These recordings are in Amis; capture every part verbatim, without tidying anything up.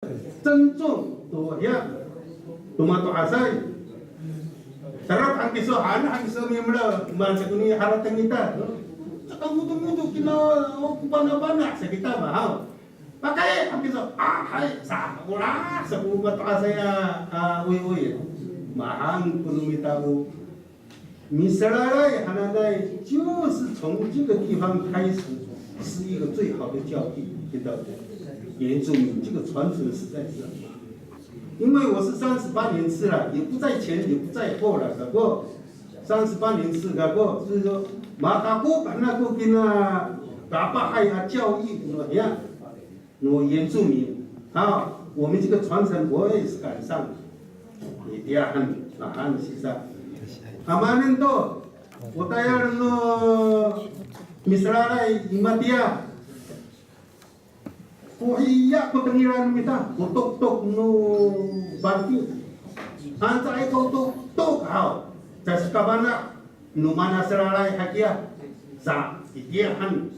Cengcong to hiya, to mato'asay. Tarap han kiso, han, han kiso mimelaw, maan sa ko niharateng ita. Caka ngotongoto kina, o, ko panapana sa kita, mahaw. Pakay han kiso, a, hay, sa, ora sa ko mato'asay a, a, oy, oy. Mahaen ko no mita o Miselalay hananay 就是从这个地方开始，是一个最好的教育，给到原住民这个传承实在是很好。因为我是三十八年次了，也不在前也不在后了，kako 三十八年次，kako 所以说，makakop han ako kina kapahay a 教育 no hiya no 原住民啊，我们这个传承我也是赶上了。Itiya han, mahaen sisa. Amanen to, o tayal no miselalay i matiya. Ko hiya ko tengilan mita, ko toktok no panti. Anca i ko toktok haw, ta sakafana' no maan a selalay hakiya. Sa, itiya han.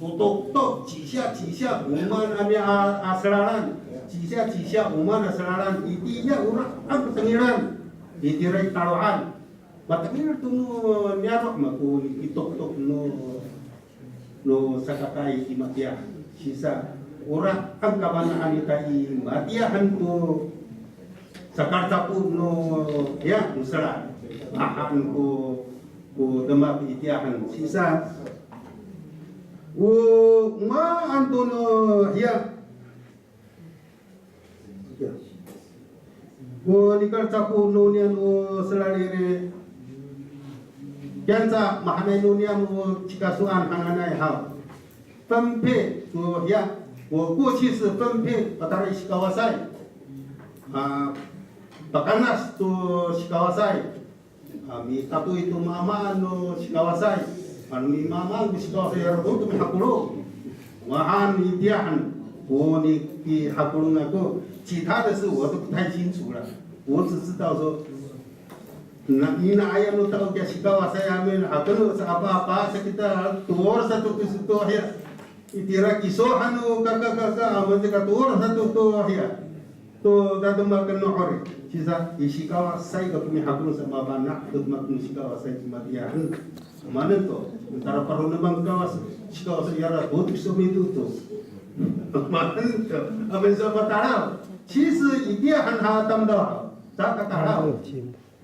O toktok, cisiya, cisiya, o maan a niya a, a selalan. Cisiya, cisiya, o maan a selalan. Itiya, ora han ko tengilan. Itira i talo'an. Matengil to no niyaro' mako i toktok no, no sakakaay i matiya. Sisa, ora han kafana'an ita i matiya han to sakaracapo no, ya, no selal. Mahaen ko, ko demak itiya han. Sisa, o maan to no, ya. Ya. O nikaracapo no niyan o selal iri. Kiyanca mahaenay no niyan o cikasoan hananay haw. 分配 to hiya, o 过去是分配 patara i sikawasay. A, pakanas to sikawasay. A, mitatoy to maamaan no sikawasay. Ano mimaamaan ko sikawasay ira to mihakolong. Mahaen itiya han ko nipihakolong ako. 其他的事我都不太清楚了。我只知道说 Na, ina aya no tao kiya sikawasay amin, hakeno sa apa-apa sa kita, toor sato to sito hiya. Itira kiso han no kaka, kaka, amin sa ka toor sato to hiya. To dademaken no hori. Sisa, i sikawasay kako mihakolong sa mafana' to demaken no sikawasay i matiya han. Maanen to, tara paro no mangkawas, sikawasay ira to, to kiso mitoto. Maanen to, amin sa matalaw. 其实 itiya han ha tamdaw haw, sa katalaw.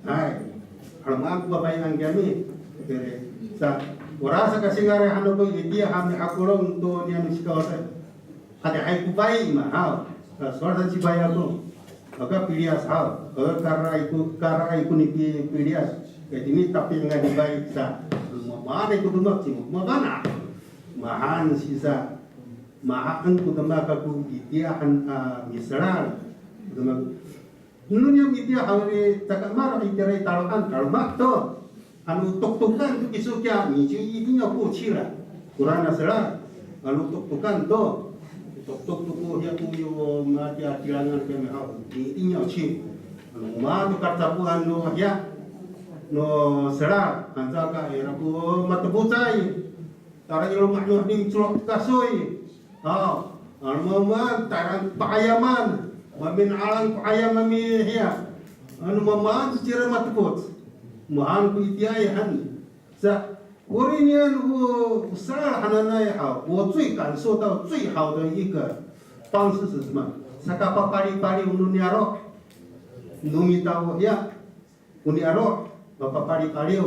Hay. Halamaan ko babayan kami. Kiri. Sa, orasa ka singaray han ako itiya han mihakolong to niyan sikawasay. Adihay ko bayi ma, haw. Sa, sowal sa ci bayi ako. Aka piliyas haw. E, karaay ko, karaay ko ni pi-, piliyas. Kaya tini tapi nga ni bayi sa. Mamaanay ko demak ci, mamana. Mahaen sisa. Mahaen ko demak ako itiya han, a, miselal. Demak. No niyam itiya haw i, caka maro' itira i talo'an, taloma' to. Ano toktokan to kiso kiya, 你就一定要过去了。Korana sera, ano toktokan to. Toktok to ko hiya ko yo matiya tilangan kami haw, 你一定要去。Ano ma to karacapoan no hiya, no sera, anca ka ira ko matefocay. Tara i loma' no hini micolok kasoy. Haw, ano mamaan, tayra pa'ayaman. Mamina'alang ko 'ayam a mihiya. Ano mamaan, cira matefoc. Mahaen ko itiyaay han. Sa, o rinian o, o sera hananay haw, 我最感受到最好的一个方式是什么？Sakapapalipaliw no niyaro'. No mita o hiya. O niyaro', mapapalipaliw.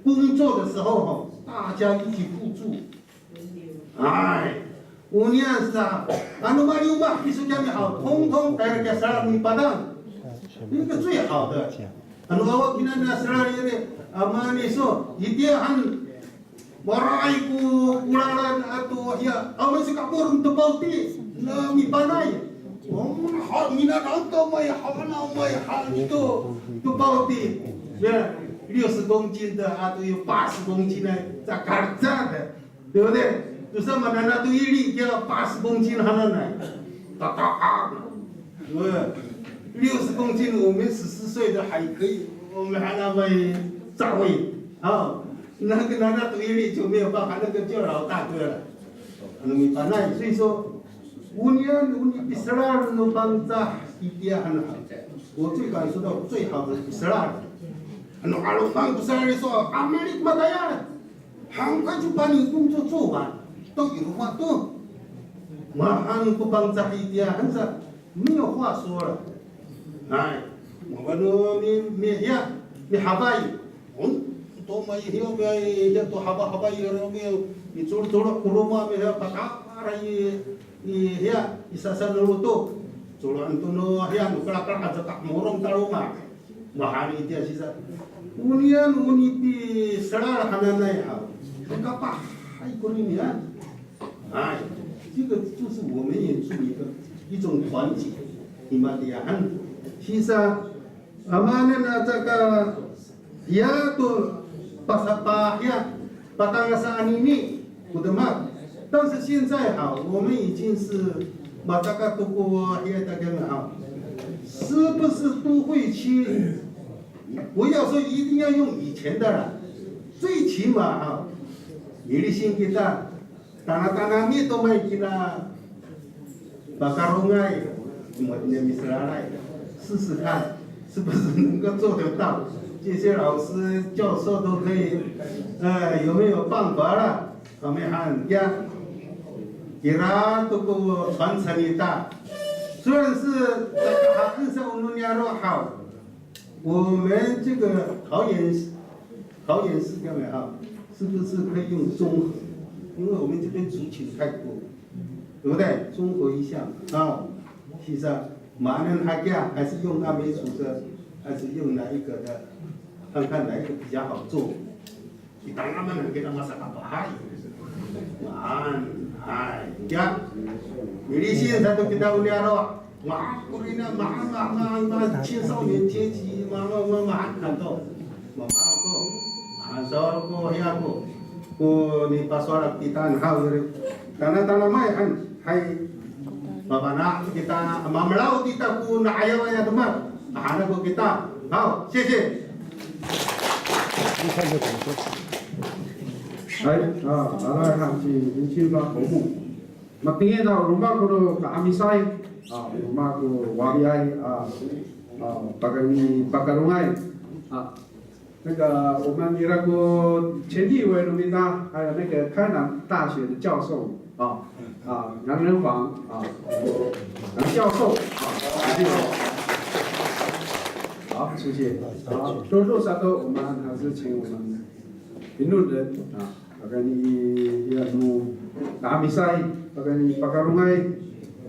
工作的时候哈，大家一起互助。哎，o niyan sa, ano maliyomah kiso kiyami haw, 统统 tayra kiya sera mipadang. 那个最好的。Ano awa kina na sera iri, a, maani so, itiya han, Maraay ko, ko lalan ato hiya, awa si kapor to pawti, na mipanay. O, ha, minanam to may ha, na may ha, to, to pawti. Ya, 六十公斤的 ato yo 八十公斤的, sa karca de. 对不对？Tosa manana to ili kiya 八十公斤 hananay. Tata'ang. 对不对？六十公斤，我们十四岁的还可以，我们还那么扎位啊。那个，那，那独立就没有办法，那个就老大哥了。那么反正所以说， Onian, oni piselal no Pangcah itiya han. 我最感受到最好的 piselal. Ano 'aloman ko selal iso, 'Amerik matayal. 很快就把你工作做完，都有话都。Mahaen ko Pangcah itiya han sa, 没有话说了。哎，mafana' no mi, mi, ya, mihafay. Hon, to maihiya, maihiya to hafahafay, ira mi, micolocolo ko loma', mihiya pakaray, i, hiya, i sasa'opo. Colo'an to no, hiya, no kalakala aca ka morong ta loma'. Mahaen itiya sisa. Onian, oni piselal hananay haw. Kapahay konini a. 哎，这个就是我们原住民的一种团结，你们的很。其实啊，amanan a 这个 ya to pasapah ya, patangasaan ini, 我的妈。但是现在哈，我们已经是 mataka to ko hiya 大概哈，是不是都会区？不要说一定要用以前的了，最起码哈，milisin kita, tana, tanami to may kina pakarongay, mo, miselalay, 试试看是不是能够做得到。这些老师、教授都可以，呃，有没有办法了？Kami han, ya, ira to ko 传承 ita. 虽然是 saka haen sa o no niyaro' haw, 我们这个桃园，桃园市这边哈，是不是可以用中和？因为我们这边族群太多，对不对？中和一下啊，其实啊，maanen hakiya 还是用阿美族的，还是用哪一个的，看看哪一个比较好做。Kita naman kita masakapahay. Maan, hay, ya. Milisin sato kita o niyaro'. Maan ko rina, maan, maan, maan, maan, 青少年阶级, maan, maan, maan, maan, kanto. Maan ko, maan sawal ko, hiya ko. Ko nipasowal kita haw iri. Tana, tana may han, hay. Mafana' kita, mamelaw kita ko na'ayaw a demak. Mahaen ko kita. Haw, 谢谢. Hay, a, aray han ci Linsinfa Komo. Matengil a o roma ko no ka'amisay, a, o roma ko wariay, a, a, pakayni pakarongay, a, 那个我们 ira ko 前立委 no mita，还有那个开南大学的教授，啊，啊，杨仁煌，啊，杨教授，啊，还有，好，谢谢。好，多多少少我们还是请我们评论人，啊， Pakayni i, ano ka'amisay, pakayni pakarongay.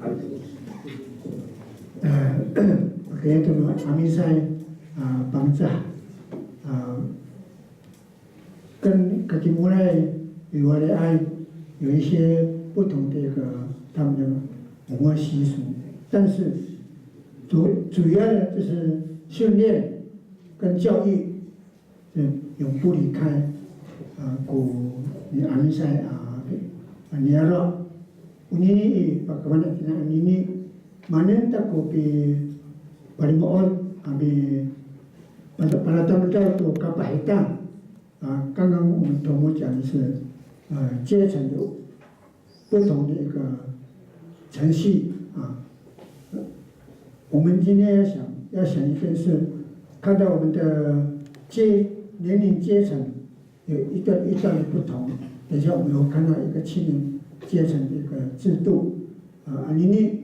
Hay. 呃，pakayni to no 'amisay, 啊，Pangcah, 啊，跟 Kakimolay, Iwaliay 有一些不同的一个他们的文化习俗，但是主，主要的就是训练跟教育 永不离开, a, ko ni 'amisay, a, a, niyaro'. Onini i, pakafana' tina onini, maanen ta ko pipalimo'ot, a, pi, pala, palatamdaw to kapah ita, a, 刚刚我们头目讲的是，呃，阶层的 不同的一个程序啊。我们今天要想，要想一件事，看到我们的阶，年龄阶层有一段一段的不同。等一下我们会看到一个青年阶层的一个制度啊。Anini,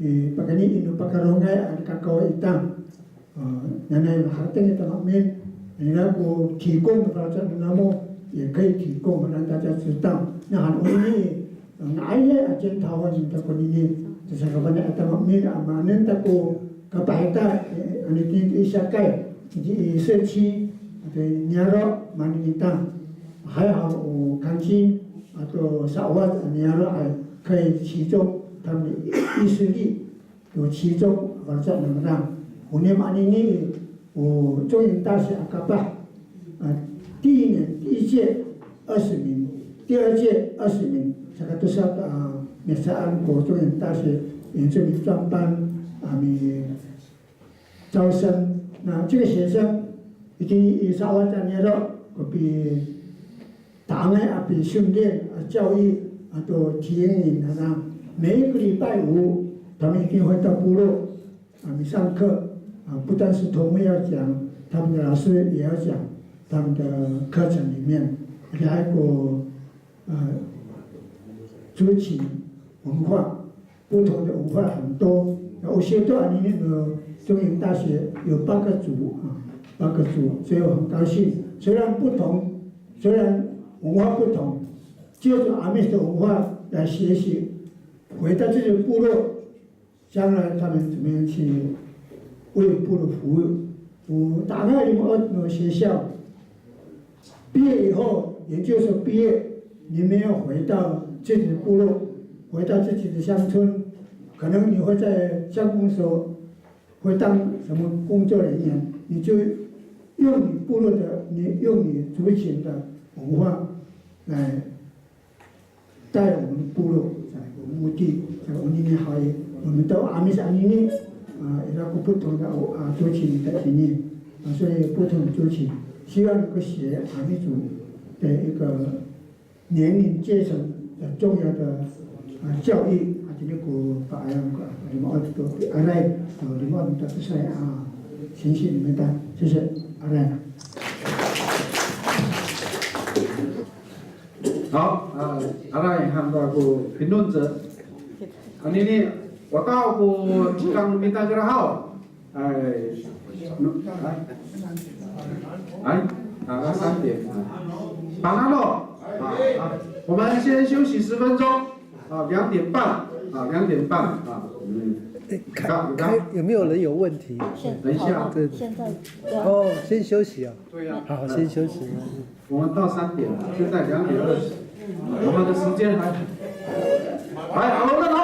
e, pakayni i no pakarongay a kakawa ita. 呃，nanay maharateng ita maemin, ira ko 提供 no faloco' no namo, 也可以提供让大家知道。那 han onini, nga'ayay a cintawan no mita konini, to sakafana' ita maemin, a maanen ta ko kapah ita, e, anini to i sakay, i, i 社区, ato niyaro', maanen ita. 还好 o kancin, ato sa'owac a niyaro' ay, 可以其中他们的意识力 有其中 faloco' nangra. Onini anini, o 中原大学 a kapah, a, 第一年，第一届二十名，第二届二十名，saka tosa, a, mihecaan ko 中原大学原住民专班, a, mi, 招生。那这个学生一定 i sa'owac a niyaro' ko pi Ta'angay a pisunlin a 教育 ato 体验营 nangra. 每一个礼拜五，他们一定会到部落啊，你上课啊，不但是头目要讲，他们的老师也要讲他们的课程里面，而且还有呃族群文化，不同的文化很多。那我学到啊，你那个中原大学有八个族啊，八个族，所以我很高兴。虽然不同，虽然文化不同，就着阿美的文化来学习，回到自己的部落，将来他们怎么样去为部落服务？我打开你们学校，毕业以后，研究所毕业，你们要回到自己的部落，回到自己的乡村，可能你会在乡公所，会当什么工作人员，你就用你部落的，你用你族群的文化来带我们部落，在我们墓地，在我们那边好也，我们都阿美是阿美呢，啊，也有不同的啊族群在里面，啊，所以不同的族群，希望能够学阿美族的一个年龄阶层的重要的啊教育啊，这个个把爱个啊，你们二十多岁，啊，来，啊，你们二十多岁啊，谢谢你们的，谢谢，啊，来。 好, a, aray han to ko pinonc. Anini, wata ko cikang mita kira haw. Ay, no, ay, ay, a, 三点. 好, 我们先休息十分钟. 啊，两点半, 啊，两点半, 啊, 嗯. 哎，开, 开, 有没有人有问题？等一下。对, 现在, 对啊。哦，先休息啊。对呀。好, 先休息啊。我们到三点了，现在两点二十，我们的时间还, 还好了吗？